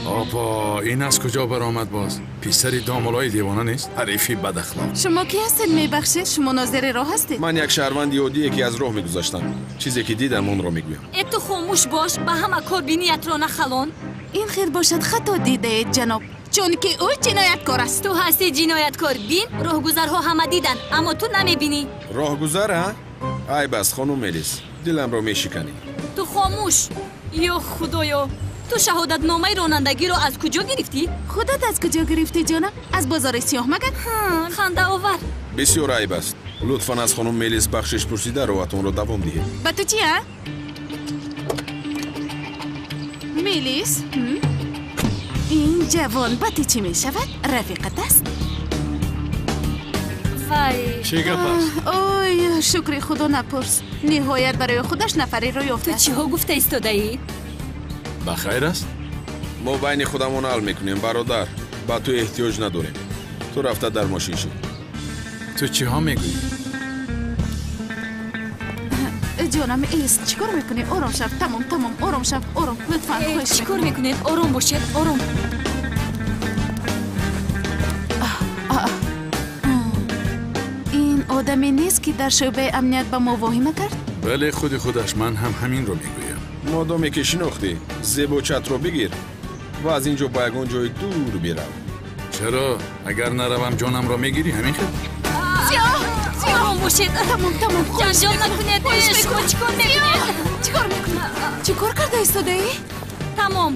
Опа, ин аз куҷо баромад боз? Писари домулои девона нест? Ҳарифи бадахлоқ. Шумо кӣ ҳастед, мебахшед? Шумо нозири роҳ ҳастед? Ман як шаҳрванди оддие, ки аз роҳ мегузаштам. Чизе ки дидам, онро мегӯям. Э, ту хомӯш бош, ба ҳама кор биниятро нахалон. Ин хел бошад, хато дидаед, ҷаноб, чунки ӯ ҷинояткор аст. Ту ҳастӣ ҷинояткор. Бин, роҳгузарҳо ҳама диданд, аммо ту намебинӣ. Роҳгузар, а? Айб аст, хонум Мелис, диламро мешиканӣ. Ту хомӯш. Ё худоё, ту шаҳодатномаи ронандагиро аз куҷо гирифтӣ? Худат аз куҷо гирифтӣ, ҷонам? Аз бозори сиёҳ магар? Хандаовар. Бисёр айб аст. Лутфан аз хонум Мелис бахшиш пурсида роҳатонро давом диҳед. Ба ту чи, а? Мелис, ин ҷавон ба ту чӣ мешавад? Рафиқат аст? Вай, чӣ гап аст? Ой, шукри худо, напурс. Ниҳоят барои худаш нафареро ёфтааст. Ту чиҳо гуфта истодаӣ? Ба хайр аст? Мо байни худамон ҳал мекунем, бародар. Ба ту эҳтиёҷ надорем. Ту рафта дар мошин шӣ. Ту чиҳо мегӯӣ? Ҷонам, эст, чӣ кор мекунӣ? Ором шав. Тамом, тамом, ором шав, ором, лутфан, хоҳиш. Чӣ кор мекунед? Ором бошед, ором. Ин одаме нест, ки дар шӯъбаи амният ба мо воҳима кард? Бале, худи худаш. Ман ҳам ҳаминро мегӯям. Модоме ки шинохтӣ, зебочатро бигир ва аз ин ҷо ба ягон ҷои дур бирав. Чаро? Агар наравам, ҷонамро мегирӣ, ҳамин хел? Ором бошед. Тамом, тамом. Ҷанҷол накунед. Шумо чӣ кор мекунед? Чӣ кор мекунӣ? Чӣ кор карда истодаӣ? Тамом.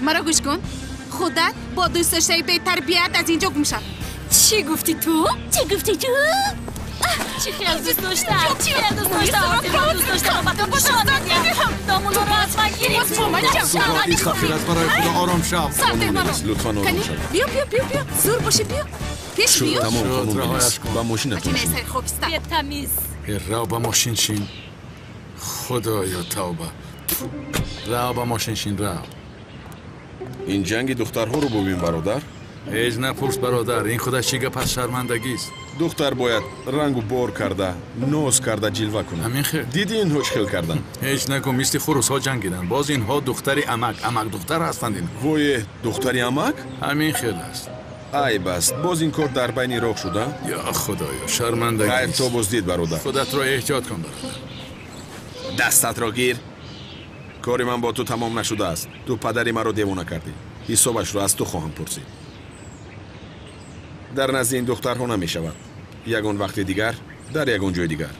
Маро гӯш кун. Худат бо дӯстдоштаи бетарбият аз ин ҷо гум шав. Чӣ гуфтӣ ту? Чӣ гуфтӣ ту? Чӣ хел дӯст дошта? Чӣ хел дӯст дошта? Дӯст дошта ба ту нишон медиҳам. Домулоро аз ман гирифт. Зуҳро, истағфират, барои худо, ором шав. Лутфан ором шав. Биё, биё, биё, биё. Зур бошӣ, биё. Пеш биё. Тамом, хонум Мелис, ба мошинатон шин. Бетамиз. Рав ба мошин шин. Худоё, тавба. Рав ба мошин шин, рав. Ин ҷанги духтарҳоро бубин, бародар. Ҳеҷ напурс, бародар, ин худаш чӣ гап аз шармандагист. Духтар бояд рангу бор карда, ноз карда ҷилва кунад. Ҳамин хел. Диди инҳо чӣ хел карданд? Ҳеҷ нагӯ, мисли хурусҳо ҷангиданд. Боз инҳо духтари амак, амак духтар ҳастанд инҳо. Вое, духтари амак? Ҳамин хел аст. Айб аст, боз ин кор дар байни роҳ шуда? Ё худоё, шармандагист. Хайр, то боздид, бародар. Худатро эҳтиёт кун, бародар. Дастатро гир. Кори ман бо ту тамом нашудааст. Ту падари маро девона кардӣ. Ҳисобашро аз ту хоҳам пурсид. Дар назди ин духтарҳо намешавад. Ягон вақти дигар, дар ягон ҷои дигар.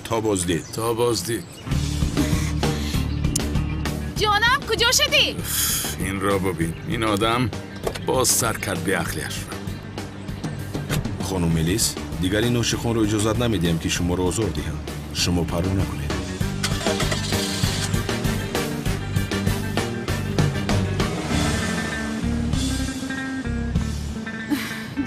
То боздид. То боздид. Ҷонам, куҷо шудӣ? Инро бубин. Ин одам боз сар кард беақлиашро. Хонум Мелис, дигар ин ошиқонро иҷозат намедиҳем, ки шуморо озор диҳанд. Шумо парво накунед.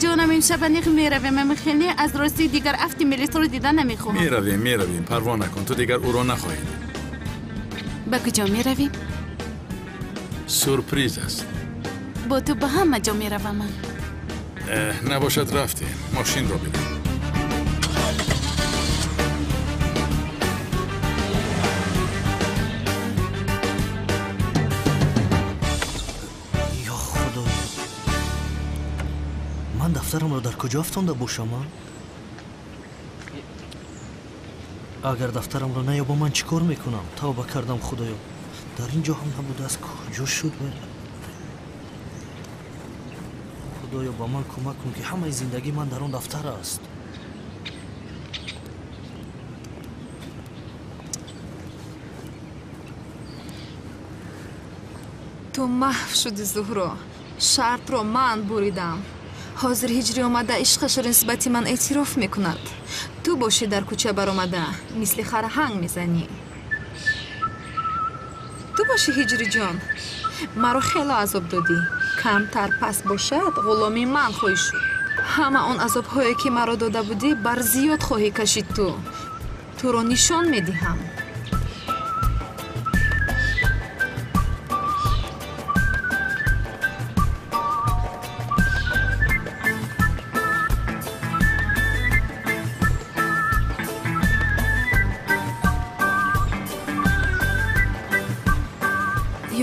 Ҷонам, имшаб аниқ меравем. Амихеле аз рости дигар афти Мелисро дида намехоҳам. Меравем, меравем, парво накун, ту дигар ӯро нахоҳӣ дид. Ба куҷо меравем? Сюрприз аст. Бо ту ба ҳама ҷо меравам ман. Набошад, рафтем. Мошинро бидем. Ё худо, ман дафтарамро дар куҷо афтонда бошам? Агар дафтарамро наёбам, ман чӣ кор мекунам? Тавба кардам, худоё, дар ин ҷо ҳам набудааст. Куҷо шуд? Худоё, ба ман кӯмак кун, ки ҳамаи зиндагии ман дар он дафтар аст. Ту маҳв шудӣ, Зуҳро. Шартро ман буридам. Ҳозир ҳиҷрӣ омада ишқашро нисбати ман эътироф мекунад. Ту бошӣ дар кӯча баромада, мисли хараҳанг мезанӣ. Ту бошӣ, Ҳиҷриҷон, маро хело азоб додӣ. Камтар пас бошад, ғуломи ман хоҳӣ шуд. Ҳама он азобҳое, ки маро дода будӣ, бар зиёд хоҳӣ кашид ту. Туро нишон медиҳам.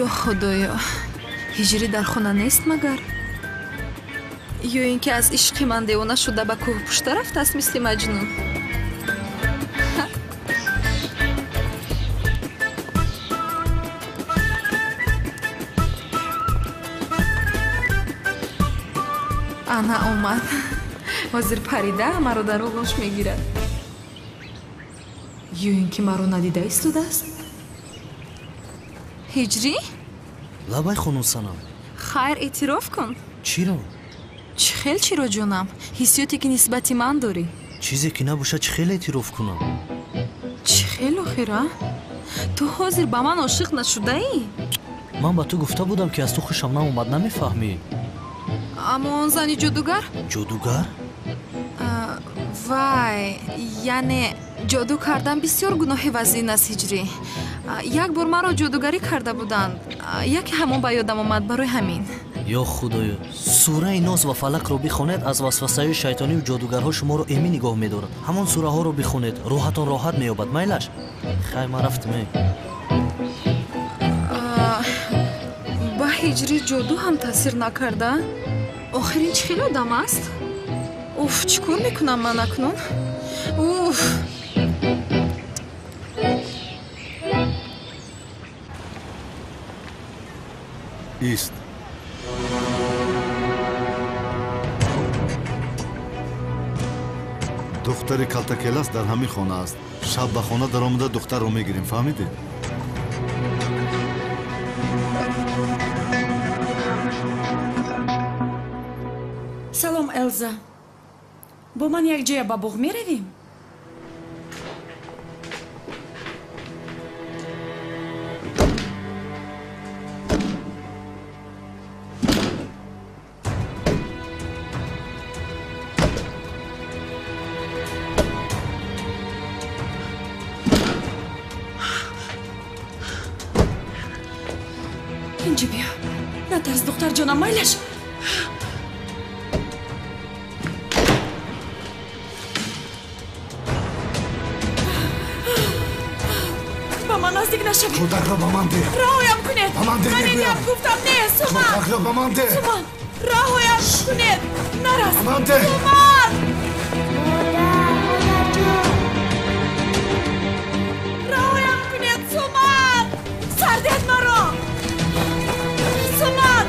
Ё Худоё, Ҳиҷрӣ дар хона нест магар? Ё ин ки аз ишқи ман девона шуда ба кӯҳпушта рафтааст мисли Маҷнун? Ана омад. Ҳозир парида маро дар оғӯш мегирад. Ё ин ки маро надида истодааст? Ҳиҷрӣ? Лабай, хонум Санам. Хайр, эътироф кун. Чиро? Чӣ хел чиро, ҷонам? Ҳиссиёте ки нисбати ман дорӣ. Чизе ки набошад, чӣ хел эътироф кунам? Чӣ хел охир, а? Ту ҳозир ба ман ошиқ нашудаӣ? Ман ба ту гуфта будам, ки аз ту хушам наомад, намефаҳмӣ. Аммо он зани ҷодугар? Ҷодугар? Вай, яъне ҷоду кардан бисёр гуноҳи вазин аст, Ҳиҷрӣ. Як бор маро ҷодугарӣ карда буданд. Яке ҳамон ба ёдам омад барои ҳамин. Ё Худоё, сураи Нос ва Фалақро бихонед, аз васвасаҳои шайтонию ҷодугарҳо шуморо эмин нигоҳ медорад. Ҳамон сураҳоро бихонед, рӯҳатон роҳат меёбад. Майлаш? Хай, ман рафтам. Ба Ҳиҷрӣ ҷоду ҳам таъсир накарда? Охир ин чӣ хел одам аст? Уф, чӣ кор мекунам ман акнун? Уф! Ист. Духтари калтакелас дар ҳамин хона аст. Шаб ба хона даромада духтарро мегирем, фаҳмидед? Салом, Элза. Бо ман якҷоя ба боғ меравем? Инҷо биё. Натарс, духтарҷонам, майлаш. Ба ман наздик нашавед. Кӯдакро ба ман деҳ. Раҳоям кунед. Ба ман деҳ, Ман мегӯям. инам гуфтам, не, Суман. Кӯдакро ба ман деҳ. Суман, раҳоям кунед. Нарас. Ба ман деҳ. Суман! Раҳоям кунед, Суман! Сардед маро! Суман!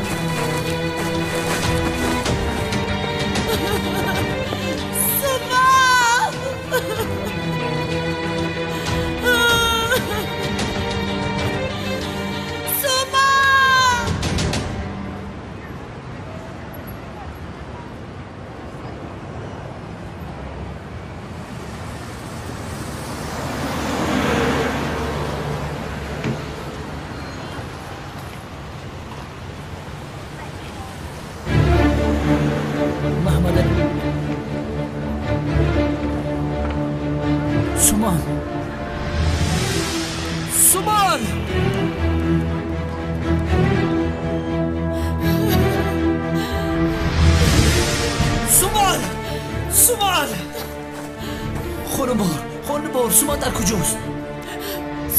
Суман! Суман! Маҳмадалӣ, Суман, Суман! Суман, Суман! Хонумбор, хонумбор, Суман дар куҷост?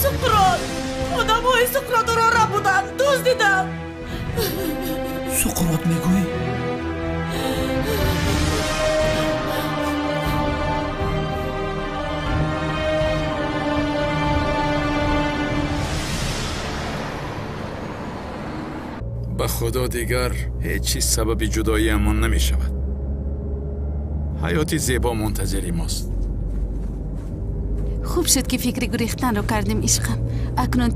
Суқрот! Одамҳои Суқрот ӯро рабуданд, дуздиданд. Суқрот мегӯӣ? Ба Худо, дигар ҳеҷ чиз сабаби ҷудоиамон намешавад. Ҳаёти зебо мунтазири мост. Хуб шуд, ки фикри гурехтанро кардем, ишқам. Акнун